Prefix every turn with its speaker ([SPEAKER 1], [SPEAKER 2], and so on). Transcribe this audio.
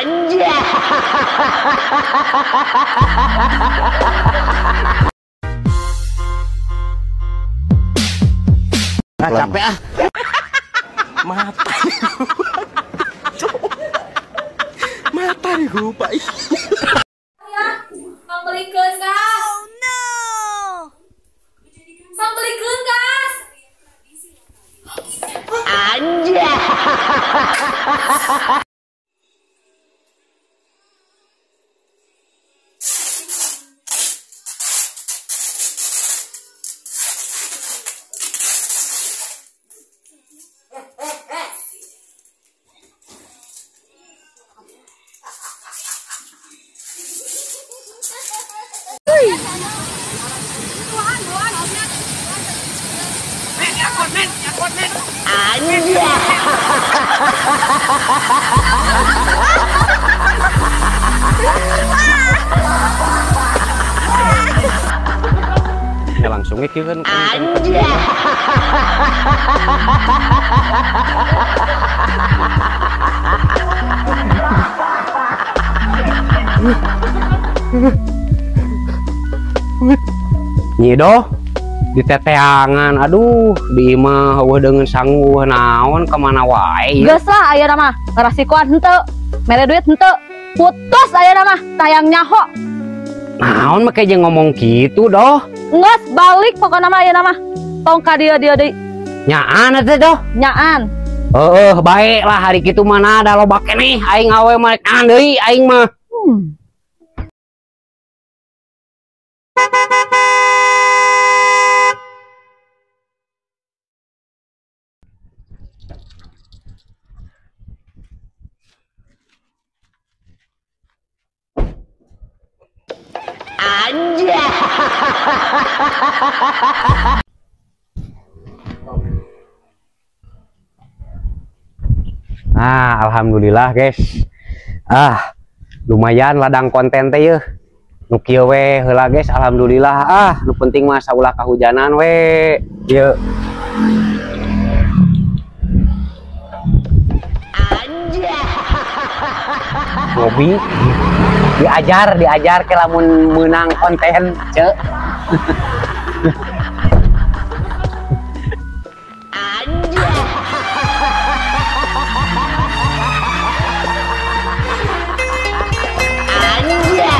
[SPEAKER 1] Anjay.
[SPEAKER 2] Ah, capek ah. Mata. Mata nih gue, Pak.
[SPEAKER 3] Ya, pambelikeun gas.
[SPEAKER 4] Oh no.
[SPEAKER 3] Pambelikeun gas.
[SPEAKER 1] Anjay.
[SPEAKER 2] Ya langsung kieu kan.
[SPEAKER 1] Anjay.
[SPEAKER 2] Nyi Doh di teteangan, aduh di imah eueuh deungeun sangu naon kemana wae.
[SPEAKER 3] Geus lah ayeuna mah ngarasikoan henteu, mere duit henteu, putus ayeuna mah tayang nyaho.
[SPEAKER 2] Naon make jeung ngomong kitu Doh?
[SPEAKER 3] Geus balik pokona mah ayeuna mah. Tong ka dieu dieu deui.
[SPEAKER 2] Nyaan atuh Doh.
[SPEAKER 3] Nyaan.
[SPEAKER 2] Heeh, bae lah hari kitu mana ada loba keneh aing awe mah rek deui aing mah.
[SPEAKER 1] Anjay.
[SPEAKER 2] Nah, alhamdulillah guys. Ah, lumayan ladang konten teh yeuh. Nu kieu we heula guys, alhamdulillah. Ah, nu penting mah saulah kahujanan we. Ieu.
[SPEAKER 1] Anjay.
[SPEAKER 2] Ngopi diajar ke lamun menang konten cek.
[SPEAKER 1] Anjay. Anjay.